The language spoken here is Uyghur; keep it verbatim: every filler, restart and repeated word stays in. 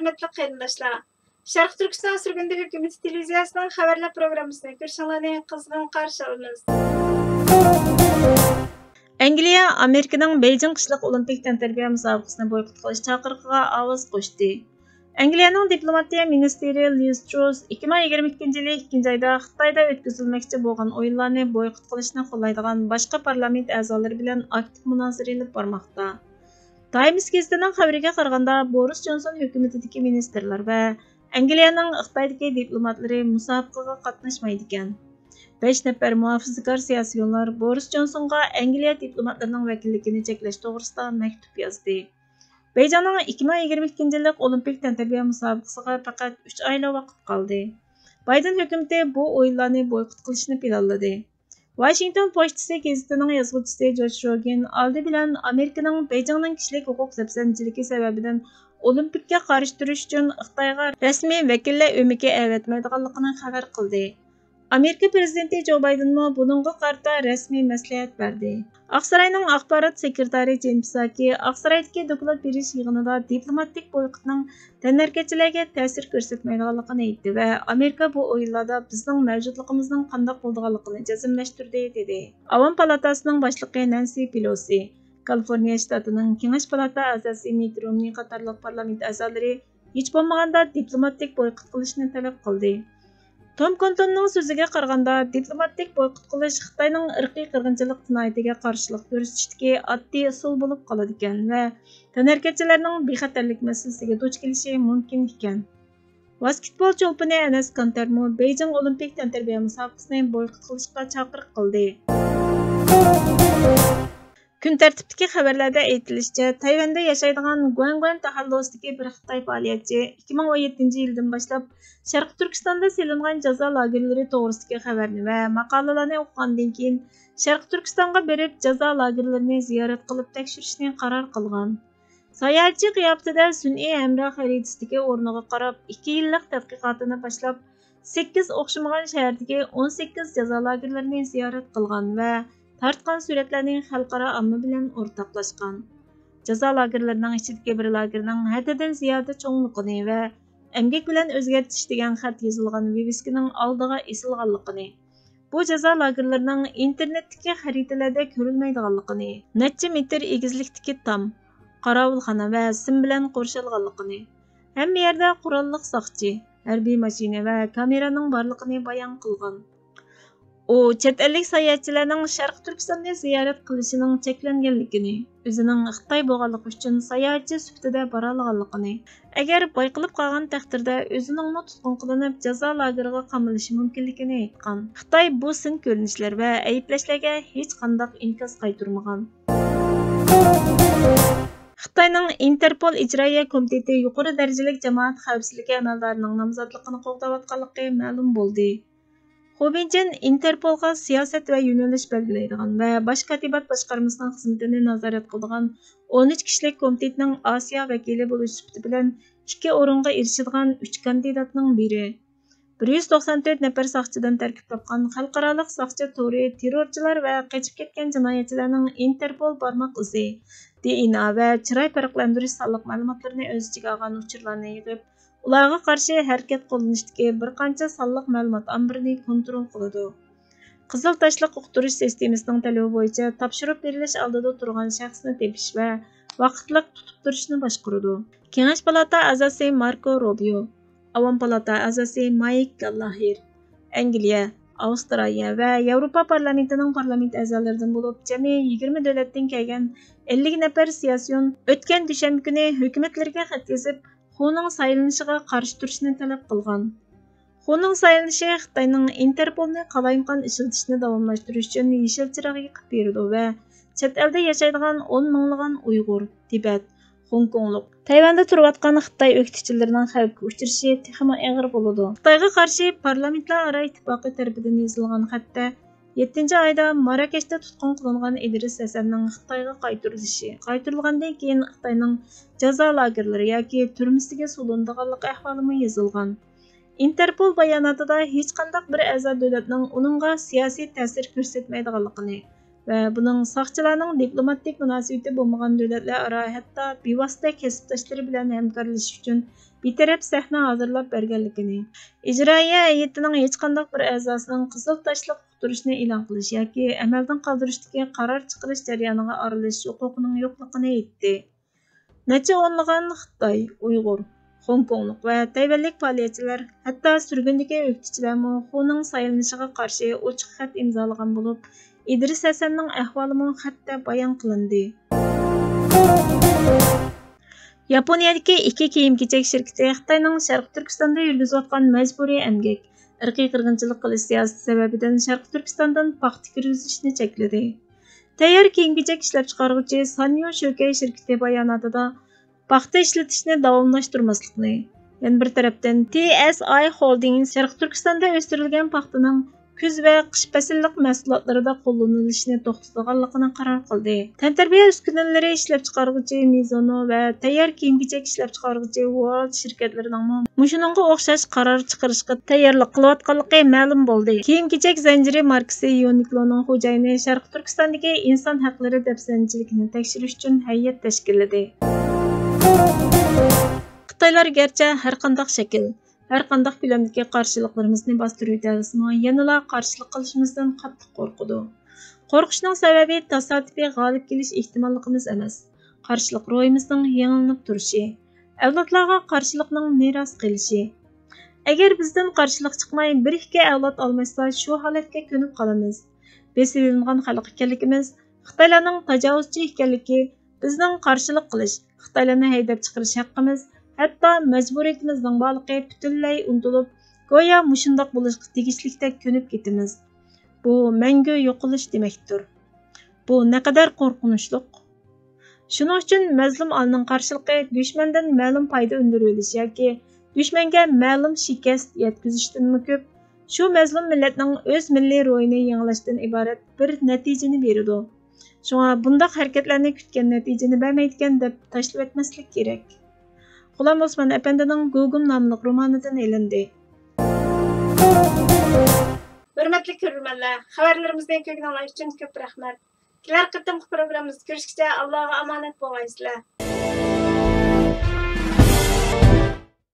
ھۆرمەتلىك قېرىنداشلار، شەرقىي تۈركىستان سۈرگۈندە ھۆكۈمىتى تېلېۋىزىيەسىنىڭ خەۋەرلەر پروگراممىسىنى كۆرۈشۈڭلارنى قىزغىن قارشى ئالىمىز. ئەنگلىيە ئامېرىكىنىڭ بېيجىڭ قىشلىق ئولىمپىك تەنتەربىيە مۇسابىقىسىنى بويكوت قىلىش چاقىرىقىغا ئاۋاز قوشتى. ئەنگلىيەنىڭ دىپلوماتىيە مىنىستىرى لىز تروس ئىككى مىڭ يىگىرمە ئىككىنچى يىلى ئىككىنچى ئايدا خىتايدا ئۆتكۈزۈلمەكچى بولغان ئويۇنلارنى بويكوت قىلىشنى قوللايدىغان باشقا پارلامېنت ئەزالىرى بىلەن ئاكتىپ مۇنازىرە ئېلىپ بارماقتا. تايمس گېزىتىنىڭ خەۋىرىگە قارىغاندا، بورىس جونسون ھۆكۈمىتىدىكى مىنىستىرلار ۋە ئەنگلىيەنىڭ خىتايدىكى دىپلوماتلىرى مۇسابىقىگە قاتناشمايدىكەن. بەش نەپەر مۇھاپىزىتكار سىياسىيونلار بورىس جونسونغا ئەنگلىيە دىپلوماتلىرىنىڭ ۋەكىللىكىنى چەكلەش توغرىسىدا مەكتۇپ يازدى. بېيجىڭنىڭ ئىككى مىڭ يىگىرمە ئىككىنچى يىللىق ئولىمپىك تەنتەربىيە مۇسابىقىسىغا پەقەت ئۈچ ئايلا ۋاقىت قالدى. بايدېن ھۆكۈمىتى بۇ ئويۇنلارنى بويكوت قىلىشنى پىلانلىدى. ۋاشىنگتون پوچتىسى گېزىتىنىڭ يازغۇچىسى جورج روگىن ئالدى بىلەن ئامېرىكىنىڭ بېيجىڭنىڭ كىشىلىك ھوقۇق دەپسەندىچىلىكى سەۋەبىدىن ئولىمپىككە قارشى تۇرۇش ئۈچۈن خىتايغا رەسمىي ۋەكىللەر ئۆمىكى ئەۋەتمەيدىغانلىقىنى خەۋەر قىلدى. ئامېرىكا پىرېزىدېنتى جو بايدېنمۇ بۇنىڭغا قارىتا رەسمىي مەسلىھەت بەردى. ئاقساراينىڭ ئاخبارات سېكرېتارى جېن پساكى ئاقسارايدىكى دوكلات بېرىش يىغىنىدا دىپلوماتىك بويكوتنىڭ تەنھەرىكەتچىلەرگە تەسىر كۆرسەتمەيدىغانلىقىنى ئېيتتى ۋە ئامېرىكا بۇ ئويۇنلاردا بىزنىڭ مەۋجۇتلۇقىمىزنىڭ قانداق بولىدىغانلىقىنى جەزملەشتۈردى، دېدى. ئاۋام پالاتاسىنىڭ باشلىقى نەنسى پېلوسى، كالىفورنىيە شتاتىنىڭ كېڭەش پالاتا ئەزاسى مىت رومنى قاتارلىق پارلامېنت ئەزالىرى ھېچ بولمىغاندا دىپلوماتىك بويكوت قىلىشنى تەلەپ قىلدى. توم كونتوننىڭ سۆزىگە قارىغاندا، دىپلوماتىك بويكوت قىلىش خىتاينىڭ ئىرقىي قىرغىنچىلىق جىنايىتىگە قارشىلىق كۆرسىتىشتىكى ئاددىي ئۇسۇل بولۇپ قالىدىكەن ۋە تەنھەرىكەتچىلەرنىڭ بىخەتەرلىك مەسىلىسىگە دۇچ كېلىشى مۇمكىن ئىكەن. ۋاسكېتبول چولپىنى ئەنەس كانتەرمۇ بېيجىڭ ئولىمپىك تەنتەربىيە مۇسابىقىسىنى بويكوت قىلىشقا چاقىرىق قىلدى. كۈن تەرتىپتىكى خەۋەرلەردە ئېيتىلىشىچە، تەيۋەندە ياشايدىغان گۇەنگۇەن تاھاللۇسىدىكى بىر خىتاي پائالىيەتچى ئىككى مىڭ ئون يەتتىنچى يىلدىن باشلاپ شەرقىي تۈركىستاندا سېلىنغان جازا لاگېرلىرى توغرىسىدىكى خەۋەرنى ۋە ماقالىلەرنى ئوقۇغاندىن كېيىن، شەرقىي تۈركىستانغا بېرىپ، جازا لاگېرلىرىنى زىيارەت قىلىپ تەكشۈرۈشنى قارار قىلغان. ساياھەتچى قىياپىتىدە سۈنئىي ھەمراھ خەرىتىسىدىكى ئورنىغا قاراپ، ئىككى يىللىق تەتقىقاتىنى باشلاپ، سەككىز ئوخشىمىغان شەھەردىكى ئون سەككىز جازا لاگېرلىرىنى زىيارەت قىلغان ۋە تارتقان سۈرەتلەرنى خەلقئارا ئامما بىلەن ئورتاقلاشقان. جازا لاگېرلىرىنىڭ ئىچىدىكى بىر لاگېرنىڭ ھەددىدىن زىيادە چوڭلۇقىنى ۋە ئەمگەك بىلەن ئۆزگەرتىش دېگەن خەت يېزىلغان ۋىۋىسكىنىڭ ئالدىغا ئېسىلغانلىقىنى، بۇ جازا لاگېرلىرىنىڭ ئىنتېرنېتتىكى خەرىتىلەردە كۆرۈلمەيدىغانلىقىنى، نەچچە مېتىر ئېگىزلىكتىكى تام، قاراۋۇلخانا ۋە سىم بىلەن قورشالغانلىقىنى، ھەممە يەردە قوراللىق ساقچى، ھەربىي ماشىنا ۋە كامېرانىڭ بارلىقىنى بايان قىلغان. ئۇ چەت ئەللىك ساياھەتچىلەرنىڭ شەرقىي تۈركىستاننى زىيارەت قىلىشىنىڭ چەكلەنگەنلىكىنى، ئۆزىنىڭ خىتاي بولغانلىقى ئۈچۈن ساياھەتچى سۈپىتىدە بارالىغانلىقىنى، ئەگەر بايقىلىپ قالغان تەقدىردە ئۆزىنىڭمۇ تۇتقۇن قىلىنىپ، جازا لاگېرىغا قامىلىشى مۇمكىنلىكىنى ئېيتقان. خىتاي بۇ سىن كۆرۈنۈشلەر ۋە ئەيىبلەشلەرگە ھېچقانداق ئىنكاس قايتۇرمىغان. خىتاينىڭ ئىنتېرپول ئىجرائىيە كومىتېتى يۇقىرى دەرىجىلىك جامائەت خەۋپسىزلىكى ئەمەلدارىنىڭ نامزاتلىقىنى قوغداۋاتقانلىقى مەلۇم بولدى. خۇ بىنجېن ئىنتېرپولغا سىياسەت ۋە يۆنىلىش بەلگىلەيدىغان ۋە باش كاتىبات باشقارمىسىنىڭ خىزمىتىنى نازارەت قىلىدىغان ئون ئۈچ كىشىلىك كومىتېتنىڭ ئاسىيا ۋەكىلى بولۇش سۈپىتى بىلەن ئىككى ئورۇنغا ئېرىشىدىغان ئۈچ كاندىداتنىڭ بىرى. بىر يۈز توقسان تۆت نەپەر ساقچىدىن تەركىب تاپقان خەلقئارالىق ساقچى تورى تېررورچىلار ۋە قېچىپ كەتكەن جىنايەتچىلەرنىڭ ئىنتېرپول بارماق ئىزى، دى ئېن ئا ۋە چىراي پەرقلەندۈرۈش سانلىق مەلۇماتلىرىنى ئۆز ئىچىگە ئالغان ئۇچۇرلارنى يىغىپ، ئۇلارغا قارشى ھەرىكەت قوللىنىشتىكى بىر قانچە سانلىق مەلۇمات ئامبىرىنى كونترول قىلىدۇ. قىزىل تاشلىق ئۇقتۇرۇش سىستېمىسىنىڭ تەلىپى بويىچە تاپشۇرۇپ بېرىلىش ئالدىدا تۇرغان شەخسنى تېپىش ۋە ۋاقىتلىق تۇتۇپ تۇرۇشنى باشقۇرىدۇ. كېڭەش پالاتا ئەزاسى ماركو روبىيو، ئاۋام پالاتا ئەزاسى مايك گاللاھېر، ئەنگلىيە، ئاۋسترالىيە ۋە ياۋروپا پارلامېنتىنىڭ پارلامېنت ئەزالىرىدىن بولۇپ، جەمئىي يىگىرمە دۆلەتتىن كەلگەن ئەللىك نەپەر سىياسىيون ئۆتكەن دۈشەنبە كۈنى ھۆكۈمەتلىرىگە خەت يېزىپ، خۇنىڭ سايلىنىشىغا قارشى تۇرۇشنى تەلەپ قىلغان. خۇنىڭ سايلىنىشى خىتاينىڭ ئىنتېرپولنى قالايمىقان ئىشلىتىشنى داۋاملاشتۇرۇش ئۈچۈن يېشىل چىراغ يېقىپ بېرىدۇ ۋە چەت ئەلدە ياشايدىغان ئون مىڭلىغان ئۇيغۇر، تىبەت، خوڭكوڭلۇق، تەيۋەندە تۇرۇۋاتقان خىتاي ئۆكتىچىلىرىنىڭ خەۋپكە ئۇچرىشى تېخىمۇ ئېغىر بولىدۇ. خىتايغا قارشى پارلامېنتلار ئارا ئىتتىپاقى تەرىپىدىن يېزىلغان خەتتە، يەتتىنچى ئايدا ماراكەشتە تۇتقۇن قىلىنغان ئىدرىس ھەسەننىڭ خىتايغا قايتۇرۇلۇشى، قايتۇرۇلغاندىن كېيىن خىتاينىڭ جازا لاگېرلىرى ياكى تۈرمىسىگە سولىنىدىغانلىقى ئەھۋالىمۇ يېزىلغان. ئىنتېرپول باياناتىدا ھېچقانداق بىر ئەزا دۆلەتنىڭ ئۇنىڭغا سىياسىي تەسىر كۆرسەتمەيدىغانلىقىنى، ۋە بۇنىڭ ساقچىلارنىڭ دىپلوماتىك مۇناسىۋىتى بولمىغان دۆلەتلەر ئارا، ھەتتا بىۋاسىتە كەسىپداشلىرى بىلەن ھەمكارلىشىش ئۈچۈن بىتەرەپ سەھنە ھازىرلاپ بەرگەنلىكىنى، ئىجرائىيە ھەيئىتىنىڭ ھېچقانداق بىر ئەزاسىنىڭ قىزىل تاشلىق ئۇقتۇرۇشنى ئېلان قىلىش ياكى ئەمەلدىن قالدۇرۇشتىكى قارار چىقىرىش جەريانىغا ئارىلىشىش ھوقۇقىنىڭ يوقلۇقىنى ئېيتتى. نەچچە ئونلىغان خىتاي، ئۇيغۇر، خوڭكوڭلۇق ۋە تەيۋەنلىك پائالىيەتچىلەر، ھەتتا سۈرگۈندىكى ئۆكتىچىلەرمۇ خۇنىڭ سايلىنىشىغا قارشى ئوچۇق خەت ئىمزالىغان بولۇپ، ئىدرىس ھەسەننىڭ ئەھۋالىمۇ خەتتە بايان قىلىندى. ياپونىيەدىكى ئىككى كىيىم-كېچەك شىركىتى خىتاينىڭ شەرقىي تۈركىستاندا يۈرگۈزۈۋاتقان مەجبۇرىي ئەمگەك، ئىرقىي قىرغىنچىلىق قىلىش سىياسىتى سەۋەبىدىن شەرقىي تۈركىستاندىن پاختا كىرگۈزۈشنى چەكلىدى. تەييار كىيىم-كېچەك ئىشلەپچىقارغۇچى سانيو شۆكەي شىركىتى باياناتىدا، پاختا ئىشلىتىشنى داۋاملاشتۇرماسلىقنى، يەنە بىر تەرەپتىن، تى ئەس ئاي خولدىنگ شەرقىي تۈركىستاندا ئۆستۈرۈلگەن پاختىنىڭ كۈز ۋە قىش پەسىللىق مەھسۇلاتلىرىدا قوللىنىلىشىنى توختىتىدىغانلىقىنى قارار قىلدى. تەنتەربىيە ئۈسكۈنىلىرى ئىشلەپچىقارغۇچى مىزونو ۋە تەييار كىيىم-كېچەك ئىشلەپچىقارغۇچى ۋورلد شىركەتلىرىنىڭمۇ مۇشۇنىڭغا ئوخشاش قارار چىقىرىشقا تەييارلىق قىلىۋاتقانلىقى مەلۇم بولدى. كىيىم-كېچەك زەنجىرى ماركىسى يۇنىكلونىڭ خوجايىنى شەرقىي تۈركىستاندىكى ئىنسان ھەقلىرى دەپسەندىچىلىكىنى تەكشۈرۈش ئۈچۈن ھەيئەت تەشكىللىدى. خىتايلار گەرچە ھەرقانداق شەكىل، ھەرقانداق كۆلەمدىكى قارشىلىقلىرىمىزنى باستۇرۇۋېتەلىسىمۇ، يەنىلا قارشىلىق قىلىشىمىزدىن قاتتىق قورقىدۇ. قورقۇشنىڭ سەۋەبى تاسادىپىي غالىب كېلىش ئېھتىماللىقىمىز ئەمەس، قارشىلىق روھىمىزنىڭ يېڭىلىنىپ تۇرۇشى، ئەۋلادلارغا قارشىلىقنىڭ مىراس قېلىشى. ئەگەر بىزدىن قارشىلىق چىقماي، بىر-ئىككى ئەۋلاد ئالماشسا، شۇ ھالەتكە كۆنۈپ قالىمىز. بېسىۋېلىنغان خەلق ئىكەنلىكىمىز، خىتايلارنىڭ تاجاۋۇزچى ئىكەنلىكى، بىزنىڭ قارشىلىق قىلىش، خىتايلارنى ھەيدەپ چىقىرىش ھەققىمىز، ھەتتا مەجبۇرىيىتىمىزنىڭ بارلىقى پۈتۈنلەي ئۇنتۇلۇپ، گويا مۇشۇنداق بولۇشقا تېگىشلىكتەك كۆنۈپ كېتىمىز. بۇ مەڭگۈ يوقىلىش دېمەكتۇر. بۇ نەقەدەر قورقۇنچلۇق! شۇنىڭ ئۈچۈن مەزلۇم ئالىنىڭ قارشىلىقى دۈشمەندىن مەلۇم پايدا ئۈندۈرۈۋېلىش ياكى دۈشمەنگە مەلۇم شىكەست يەتكۈزۈشتىنمۇ كۆپ، شۇ مەزلۇم مىللەتنىڭ ئۆز مىللىي روھىنى يېڭىلاشتىن ئىبارەت بىر نەتىجىنى بېرىدۇ. شۇڭا بۇنداق ھەرىكەتلەرنى كۈتكەن نەتىجىنى بەرمەيدىكەن دەپ تاشلىۋەتمەسلىك كېرەك. غۇلام ئوسمان ئەپەندىنىڭ گۇگۇم ناملىق رومانىدىن ئېلىندى. ھۆرمەتلىك كۆرۈرمەنلەر، خەۋەرلىرىمىزنى كۆرگىنىڭلار ئۈچۈن كۆپ رەھمەت. كېلەر قېتىمقى پروگراممىمىزدا كۆرۈشكىچە ئاللاغا ئامانەت بولغايسىلەر.